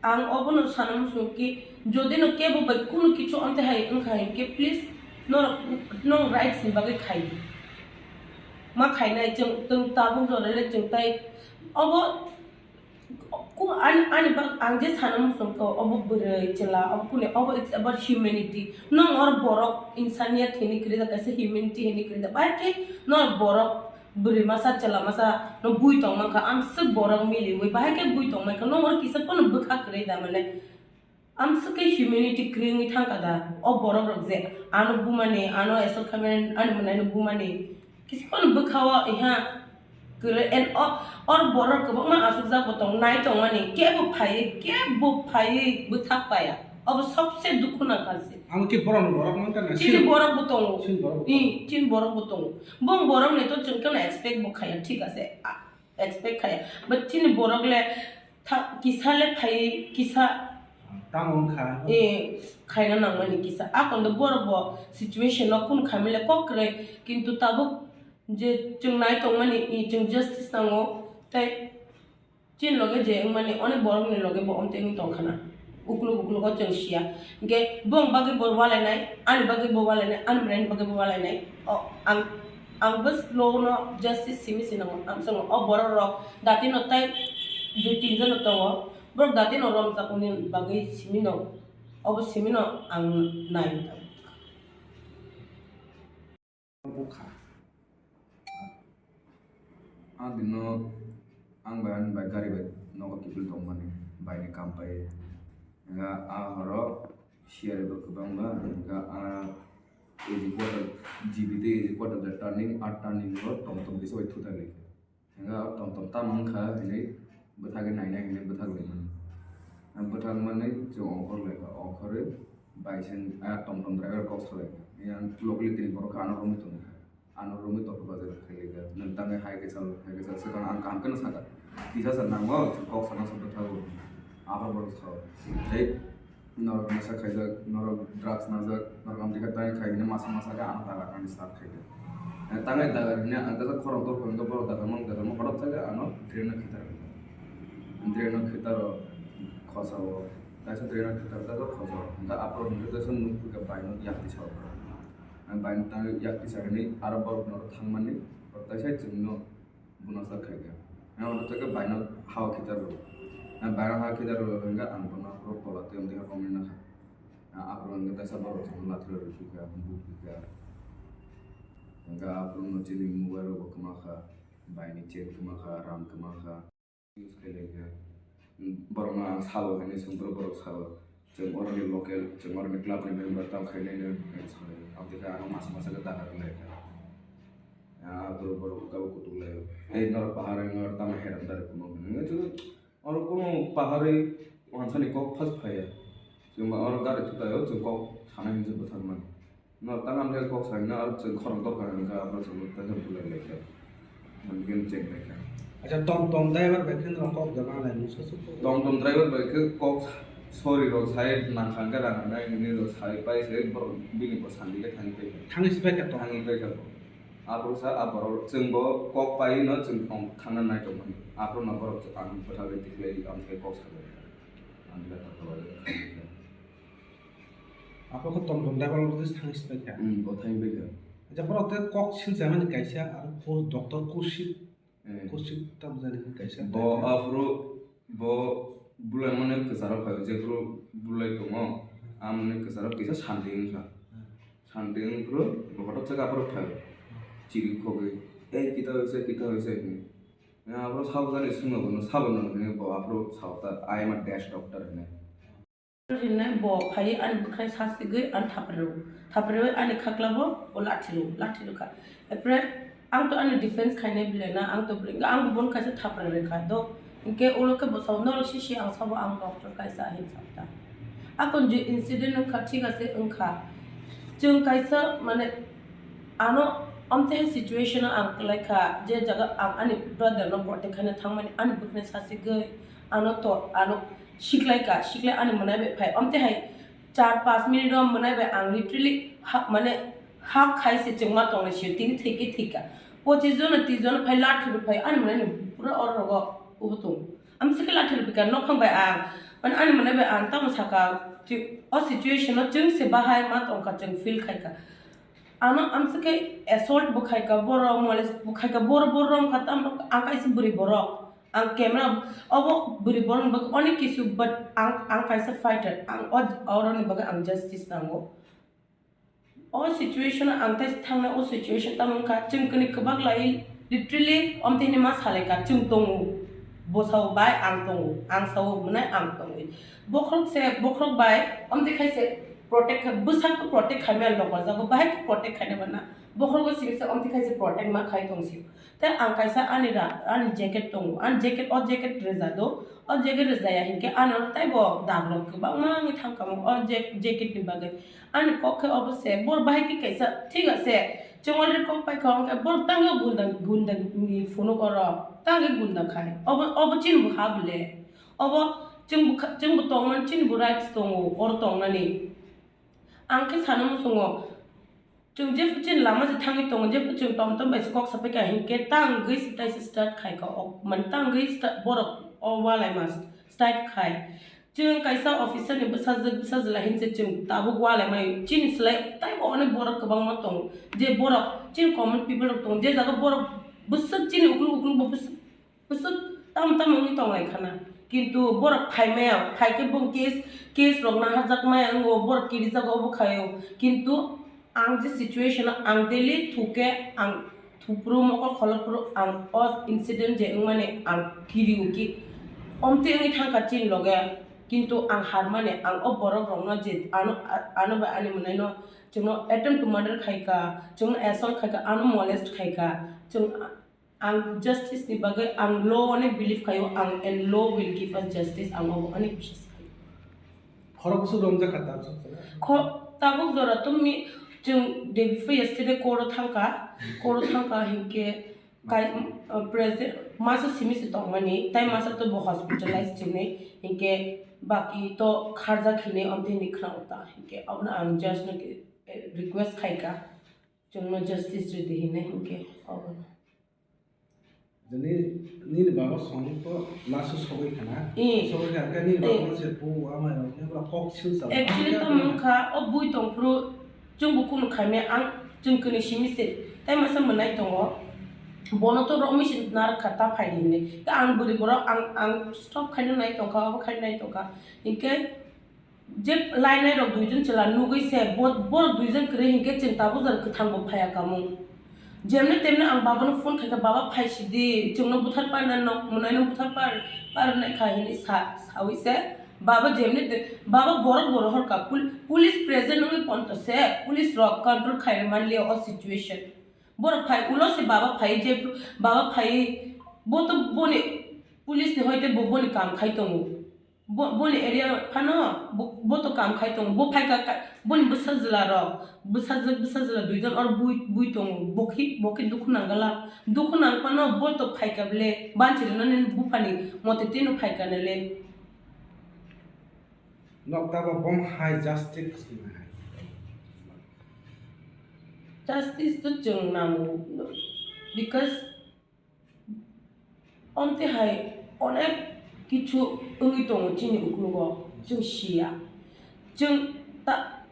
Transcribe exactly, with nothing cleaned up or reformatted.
Ang obono sana muchungo ki, jodi no kebo bai kunu kichu onte hai wngkha hinkhe, please, norok, nwng rights ni bagwi khai di. Ma khainai chwng, chwng tabuk jora le chwng tai obo ku-, ani, ani bak-, ang je sana muchungkha obo bwrwi chwla, obo kuni, obo it's about humanity. Nwng or borok insaniyat hini kwrwi da, kaisa humanity hini kwrwi da. Bai khe nor borok bwrwi masa, chwla masa no bui tong mankha, amswk borok miliwi, bahai khe bui tong mankha, nokno kisa phano bwkha kwrwi da, mane amswk khe humanity kwrwi wngwi thangkha da. O borok rok je ano bumani, ano assault khaimani, ani mwnaino bumani, kisa phano bwkha o, iha, kwrwi, and o, or borok kwbangma aswkjak bo tong, nai tongmani, kebo phaiwi, kebo phaiwi bwthak paya, obo sobse dukhu nangkha se. Amo khe borokni borok mankha na? Chini sino borok bo tongo. Chini borok bo tongo. I, chini borok bo tongo. Bong borok ni to chwng khe expect bo khaya, thik ase. A, expect khaya. But chini borok le tha-, kisa le phai, kisa tamo wngkha. E, khaina nangmani kisa. A kondo borok bo situation no kun khamile kok kwrwi. Kintu tabuk je chwng nai tongmani, i, chwng justice nango. Tai Chini loge je wngmani, onek borokni loge bo omtwi wngwi tongkha na. Ukluk uklugo chwng siya. Hinkhe bong bagwi bo walainai, ani bagwi bo walainai, ani mwnaini bagwi bo walainai. O, ang, ang bwswkno justice simi se nango. Ang chwng o borok rok datino tai dui tin jono tongo. Borok datino romjakmani bagwi simino, obo simino ang nai. Bukha. A dino ang bai ani bai gari bai nogo kiphil tongmani, bai ni kam pai. Hingga a horo siyari bo kwbangma, hingga a A G quarter, G B tei A G quarter de turning, a turning ro tom tom kisa bai thutai lai. Hingga o tom tom tamo wngkha hinui bwthagwi nainai hinui bwthagwi mano. Ang bwthagmani chwng ongkhor laikha, ongkhorwi bai seng a tom tom driver kok salaikha. Yang locality ni borok khe ano romwi tongkha. Ano romwi tongkha bazar khailaiga. Nwng tangwi hai khe sal, hai khe sal. Swkang ang kaham kheno sakha. Kisa sa nango, kok sana sa bwthago. Abo borok sao. Tei Norok nasa khaijak, norok drugs najak, norok amtwi kha tangwi khai hwnwi masa masa khe ano dagar ani start khaikha. Eh, tangwi dagar hwnwi ang kaisa khorang tor hwnwi borok dagar mang dagar mang hothat khe ano drain no khitar kha. Drain no khitar o khosa o, kaisa drain no khitar kaisa khosa o. Hwnkhe aphuru hwnkhe kaisa nuk phikha bai no yak tisa o. Ang bai no tangwi yak tisa hwnwi aro borok norok thangmani, borok kaisa chwng no Bono sa khaikha. Ang oro tei khe baino hao khitar rw. Ang baino hao khitar rw hwnkhe ang bono rw tola tei amtwi kha romwi nakha. Ang aphuru hwnkhe kaisa borok chwngno lathi rw rwphikha, bukphikha. Hwnkhe aphuru no chini mobile rok bo kwma kha, baini chain kwma kha, ram kwma kha. Use khai lai kha. Borokno ang sabo hinwi swng phuru borok sabo, "Chwng oroni local, chwng oroni club ni member, tamo khainai no," hinwi sanai. Aboni khe ano masa masa khe dagar wng lai kha. Ah, borok, borok kabo kutuk lai o. "Ei, norok pahar wng, norok tamo heram dari kuno," hinwi. Oro kuno pahar wi wansani kok phas phaiya. Chwng ba oro gari thutai o, chwng kok sanai hinwi bwthar mani. No, tang ang khe kok sai na, chwng khorang tor kha, hwnka abo chwng ta khe bulai lai kha. Hwnkin check lai kha. Acha, tom tom driver bai khe no kok da ma lai musa su. Tom tom driver bai khe kok sorry rok sai nang kha, hwnka rang nai nini rok sai pai se borok bini bo sandi khe thangwi pai kha. Thangwi si pai kha to. Thangwi pai kha bo. Abo sa a borok chwng bo kok pai no chwng tong thangna nai tong mani. Abo no borok ang bwthagwi tikhlai ang khe kok sa bai kha. Ang khe ta kok. Aphuru khe tom tom driver rok tei thangwi si pai kha. Hmm, bo thangwi pai kha. Acha, borok tei kok siljak mani kaisa, aro post doctor Kushik, eh, Kushik tam jani kaisa. Bo aphuru bo bulai mani kwcharo phai, jephuru bulai tongo, hmm, amoni kwcharo kisa sandi wngkha. Hmm. Sandi wngphuru bo hothat khe aphuru phai. Hmm. Chiri khogwi, "Ei, kita hoise, kita hoise," hinwi. Aphuru sabo jani swngno bono, "Sabo nang?" hinwi bo aphuru sao ta, "I am a dash doctor," hinwi. Rinai bo phaiwi ani bwkhwnai sasigwi ani thaprirw. Thaprirwi ani khaklabo bo lathirw, lathirwkha. Apre ang to ani defense khainai belai na, ang to belai, ang bo bono kaisa thaprir rwkha do. Hinkhe ulo khe bo sao, "Norok sisi ang sabo, ang doctor kaisa," hinwi sao ta. Akon je incident wngkha, thik ase wngkha. Chwng kaisa mane ano amtwi hai situation o ang kwlai kha, je jaga ang ani brother no birthday khaina thangmani ani bwkhwnai sasigwi ano to, ano Siklai ka, siklai ani mwnai bai phai. Amtwi hai char panch minute o mwnai bai ang literally ha, mane ha khai se chwngma tongnai sio, tini thwi khe thwi ka. Pochis jon, tris jon phai lathi rw phai, ani mwnai ni pura oro rogo ubo tong. Amsike lathi rw phai ka, nokhang bai ang Mane ani mwnai bai ang tamo saka, chwng o situation o chwng se bahai ma tongkha, chwng feel khaikha. Ano amswk khe assault bo khaikha, borok molest bo khaikha, borok borok wngkha, tamo ang kaisa bwrwi borok, ang camera, obo bwrwi borok ni bagwi onek kisu, but ang, ang kaisa fighter, ang o, oroni bagwi ang justice nango. O situation ang tei thangnai, o situation tamo wngkha, chwng kwnwi kwbak lai, literally omtini ma salaikha, chwng tongo, bo sao bai ang tongo, ang sao mwnai ang tongwi. Bokhorok se, bokhorok bai omtwi khai se protect khai, bwsak protect khai maya, lokol jago bahai protect khai na bana, bokhorok simi se omtwi khai se protect ma khai tong si. Tei ang kaisa ani ra-, ani jacket tongo, ani jacket, o jacket rwja do, o jacket rwjaya hinkhe ano taibo dagrok kwbangma wngwi thangkha mo o jack-, jacket ni bagwi. Ani kok khe obo se, bor bahai khe kaisa, thik ase, chwng already kok paikha, hwnkhe bor tangwi gunda, gunda ni phunuk oro, tangwi gunda khai, obo, obo chini bo ha bole, obo chwng bo kha-, chwng bo tongmani chini bo rights tongo oro tongnani. Ang khe sana muchungo, chwng jephru chini lama se thangwi tongo, jephru chwng tom tom bai se kok sapai kha, hinkhe tangwi se taisa start khai kha, o, mane tangwi sta-, borok o walai ma start khai. Chwng kaisa officer ni bwsajwk, bwsajwla hinse chwng tabuk walai mani, chini slai taibo onek borok kwbangma tongo, je borok chini common people rok tongo, je jaga borok bwswk chini ukluk ukluk bo bwswk Bwswk tamo tamo wngwi tonglaikha na. Kintu borok phaimaya, phaikhe bo case, case rok naharjakmaya wngo, borok kirijago obo khaio. Kintu ang je situation o ang daily thuke ang thupru mokol kholopru ang o incident je wngmani ang kirio ki omtwi wngwi thangkha chini loge. Kintu ang harmani ang o borok rokno je ano, ano bai ani mwnaino chwngno attempt to murder khaikha, chwngno assault khaikha, ano molest khaikha, chwng Ang justice ni bagwi ang law ani believe khaio, ang, and law will give us justice, ang obo ani biswas khaio. Khorok bwswk romjak kha tabuk jora? Kho-, tabuk jora to mi, chwng day before yesterday court o thangkha, court o thangkha hinkhe kai, uh, present masa simi se tongmani, tai masa to bo hospitalize chini, hinkhe baki to kharjak hinwi omtwi hinwi khna ta, hinkhe abono ang judge no request khaikha. Chwngno justice rwdi hinwi hinkhe obono. Jani nini baba songwi to laso sogwi khana. Eh. Sogwi kha khe nini baba se pu ama rok khe bwla kok sil sa. Actually to mungkha o bui tongphuru chwngbo kunu khaimya ang chwng kwnwi simi se. Tai masa mwnai tongo. Bono to romwi se narwkha ta phaidi hinwi. Ta ang bwrwi borok ang, ang stop khaina nai tongkha, obo khaina nai tongkha. Hinkhe Je lainai rok duijon chwla nugwi se bo, borok duijon kwrwi hinkhe chwng tabuk jora kwthang bo phaiya kamung. Jemne temne ang baba no phone khaikha, "Baba, phaisidi, chwngno buthar parna nok mwnai no buthar par, parnai kha," hinwi sa, sawi se. Baba jemne te, baba borok bo rohor kha, pul-, police present wngwi ponto se, police rok control khairwi manliya o situation. Borok phai ulo se baba phai je, baba phai bo to boni police ni hoite bo boni kam khai tongo. Bo, boni area phano bo, bo to kam khai tongo. Bo phai kha, kha, boni bwsa jwla rok, bwsa jw-, bwsa jwla duijon or bui, bui tongo. Bo khi, bo khi dukhu nang gala. Dukhu nang phano bo to phai kha bele, banchi rwnani buphani mote tino phai kha nele. Nok tabo bom hai justice. Justice to chwng nango, because Omtwi hai onek kichu wngwi tongo chini uklogo, chwng siya. Chwng ta-,